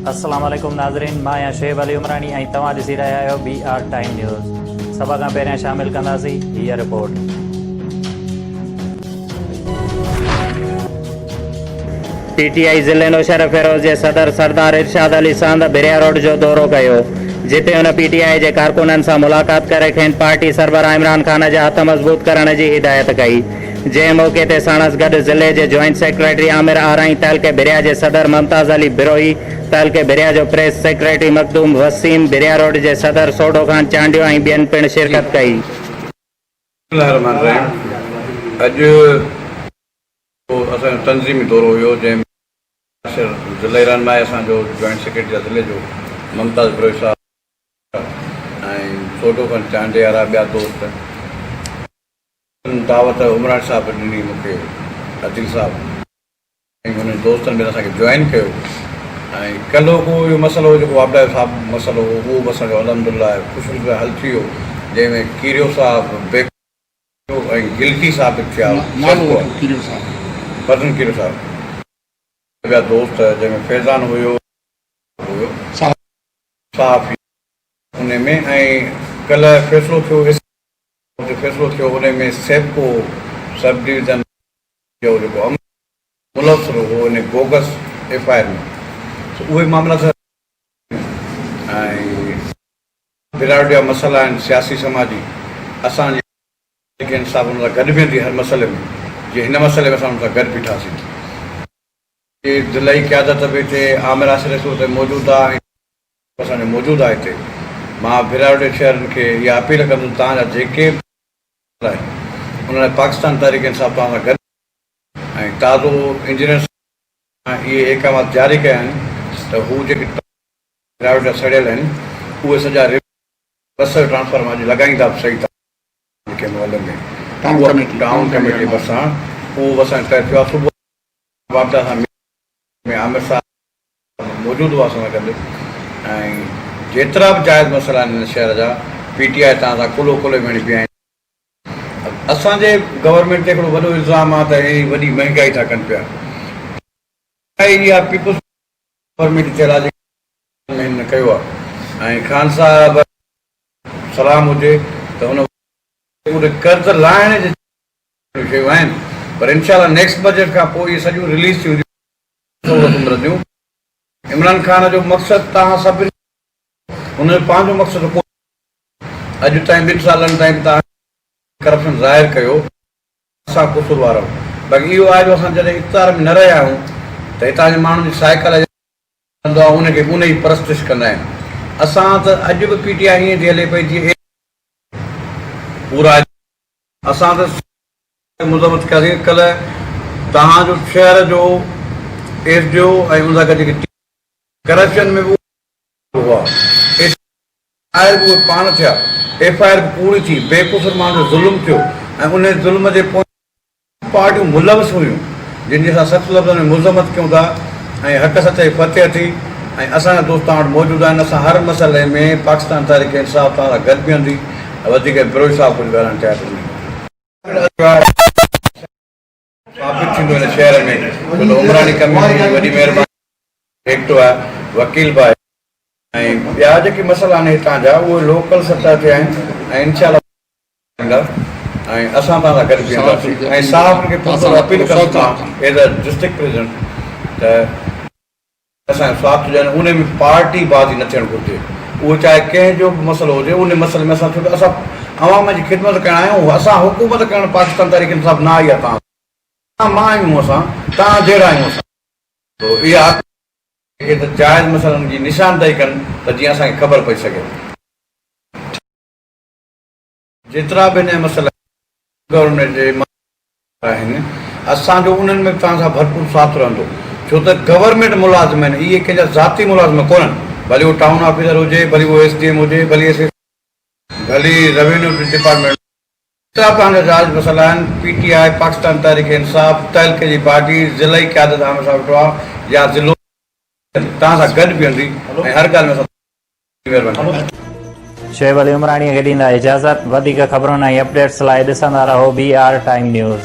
السلام عليڪم ناظرين مان آهيان شعيب علي عمراڻي ۽ توهان ڏسي رهيا آهيو بي آر ٽائيم نيوز سڀ کان پهريان شامل ڪنداسين هيء رپورٽ. پي ٽي آء ضلعي نوشهروفيروز جي صدر سردار ارشاد علي ساند ڀريا روڊ جو دورو ڪيو جتي هن پي ٽي آء جي ڪارڪنن سان ملاقات ڪري کين پارٽي سربراهه عمران خان جا هٿ مضبوط ڪرڻ جي هدايت ڪئي جنهن موقعي تي ساڻس گڏ ضلعي جي جوائنٽ سيڪريٽري عامر آرائين تعلقي ڀريا جي صدر ممتاز علي بروهي تعلقي ڀريا جو پريس سيڪريٽري مخدوم وسيم ڀريا روڊ جي صدر سوڍو خان چانڊيو ۽ ٻين پڻ شرڪت ڪئي. بسم الله الرحمٰن الرحيم اڄ اسان جو تنظيمي دورو هيو جنهن ۾ ياسر ضلعي رهنمائي اسان جو جوائنٽ سيڪريٽري آهي ضلعي جو ممتاز بروهي صاحب ۽ سوڍو خان چانڊيي وارا ٻيا دوست دعوت عمراڻي صاحب ڏني مون کي عديل صاحب ۽ انهن دوستن ٻين اسان کي جوائن ڪيو ۽ ڪلهوڪو اهو مسئلو هو جيڪو واپڊا جو صاحب مسئلو هو اهو به اسان جو الحمد لله خوش قسمتي حل ٿي ويو جنهن ۾ ڪيريو صاحب بيڪ ۽ گلڪي صاحب به ٿيا فرزند ڪيريو صاحب ٻيا دوست جنهن ۾ فيضان هيو صحافي ان ۾ ۽ ڪلهه فيصلو ٿيو جو فيصلو ٿيو ان ۾ سيپڪو سب ڊويزن جو جيڪو عملو ملوث هو ان بوگس ايف I R ۾ سو اهي معاملا ته ۽ براڙ جا مسئلا آهن سياسي سماجي اسان جي تحريڪ انصاف ان سان گڏ بيهندي هر مسئلي ۾ جي هن مسئلي ۾ اسان ان سان گڏ بيٺاسين. جي ضلعي قيادت به هتي عامر عاشر رسول هتي موجود آ ۽ اسان جو موجود آ هتي مان براڙ جي شهرين کي اها اپيل ڪندس توهان جا جيڪي به مسئلا آهن ان لاء پاڪستان تحريڪ انصاف توهان سان گڏ ۽ تازو انجنيئر صاحب اهي احڪامات جاري ڪيا آهن ته هو جيڪي براڙ جا سڙيل آهن اهي سڄا بس جو ٽرانسفارمر اڄ لڳائيندا به صحيح جيڪي محلي ۾ ٽائون ڪميٽي ڀرسان اهو به اسان جو طئي ٿيو آهي صبح واپڊا سان ۾ عامر صاحب موجود هئا اسان سان گڏ ۽ جيترا به جائز مسئلا آهن هن شهر جا پي ٽي آء توهان سان ڪلهو ڪلهي ۾ هڻي بيهائين. اسان جي گورنمينٽ تي هڪڙو وڏو الزام آهي ته هي وڏي مهنگائي ٿا ڪن پيا. اها پيپلز گورنمينٽ ٿيل آهي جيڪا هن ڪيو آهي ۽ خان صاحب سلام هجي ته هن پوري قرض لاهڻ جي شيون آهن پر انشاء الله نيڪسٽ بجيٽ کان پوء اهي سڄيون رليز ٿي وينديون سهولتون ملنديون عمران خان جو مقصد توهان سڀني هن جو پنهنجو مقصد ڪو اڄ تائين ٻن سالن تائين به توهان ڪرپشن ظاهر ڪيو اسان قصور وارا باقي اهو آهي جو اسان جڏهن اقتدار ۾ نه رهيا آهيون ته هتان جي ماڻهن جي سائيڪل ڪندو آهي ان کي ان جي پرستش ڪندا آهن اسان ته اڄ به پي ٽي آء ائين ٿي هلي پئي جيئن پورا اسان ته مذمت ڪياسين ڪلهه توهان جو شهر جو ايس ڊي او ۽ ان سان گڏ جيڪي ڪرپشن ۾ به هئا ايس I به اهي پاڻ ٿيا ايف I R به ڪوڙي ٿي بي قصور ماڻهن جو ظلم ٿيو ۽ ان ظلم جي پويان پارٽيون ملوث هيون جن جي اسان سخت لفظن ۾ مذمت ڪيون ٿا ۽ حق سچ جي فتح ٿي ۽ اسان جا دوست توهان وٽ موجود آهن اسان هر مسئلي ۾ پاڪستان تحريڪ انصاف توهان سان گڏ بيهندي ۽ وڌيڪ بروهي صاحب ڪجهه ڳالهائڻ چاهي ٿو انهي ثابت ٿيندو هن شهر ۾ ڇو ته عمراني ڪميونٽي جي وڏي مهرباني ايڪٽو آهي وڪيل به آهي ۽ ٻيا جيڪي مسئلا آهن هتان جا اهي لوڪل سطح تي آهن ۽ انشاء الله ڪندا ۽ اسان توهان سان گڏ بيهنداسين ۽ صحافين کي پرزور اپيل ڪندس مان ايز ا ڊسٽرڪٽ پريزيڊنٽ ته اسان جو ساٿ ڏين ان ۾ پارٽي بازي نه ٿيڻ گهرجي اهو چاهي ڪنهن جو به مسئلو هجي ان مسئلي ۾ اسان ڇو ته اسان عوام جي خدمت ڪرڻ آيا آهيون اسان حڪومت ڪرڻ پاڪستان تحريڪ انصاف نه آئي آهي توهان مان آهيون اسان توهان جهڙا آهيون اسان تو اها اپيل ته جائز مسئلن جي نشاندهي ڪن ته جيئن اسان کي خبر پئجي سگهي. جيترا به هن مسئلا گورنمينٽ جي آهن اسان جو انهن ۾ به توهان سان ڀرپور ساٿ رهندو ڇو ته گورنمينٽ ملازم آهن اهي ڪنهن جا ذاتي ملازم ڪونهن ڀلي اهو ٽائون آفيسر هجي ڀلي اهو ايس ڊي ايم هجي ڀلي ايس ايس ڀلي روينيو ڊپارٽمينٽ جيترا به توهان جا جائز مسئلا آهن پي ٽي آء پاڪستان تحريڪ انصاف تعلقي جي پارٽي ضلعي قيادت عامر صاحب وٽ آهي يا ضلعو توهان سان گڏ بيهندي ۽ هر ڳالهه ۾ اسان شعيب علي عمراڻي کي ڏيندا اجازت وڌيڪ خبرن ۽ اپڊيٽس لاء ڏسندا رهو بي آر ٽائيم نيوز.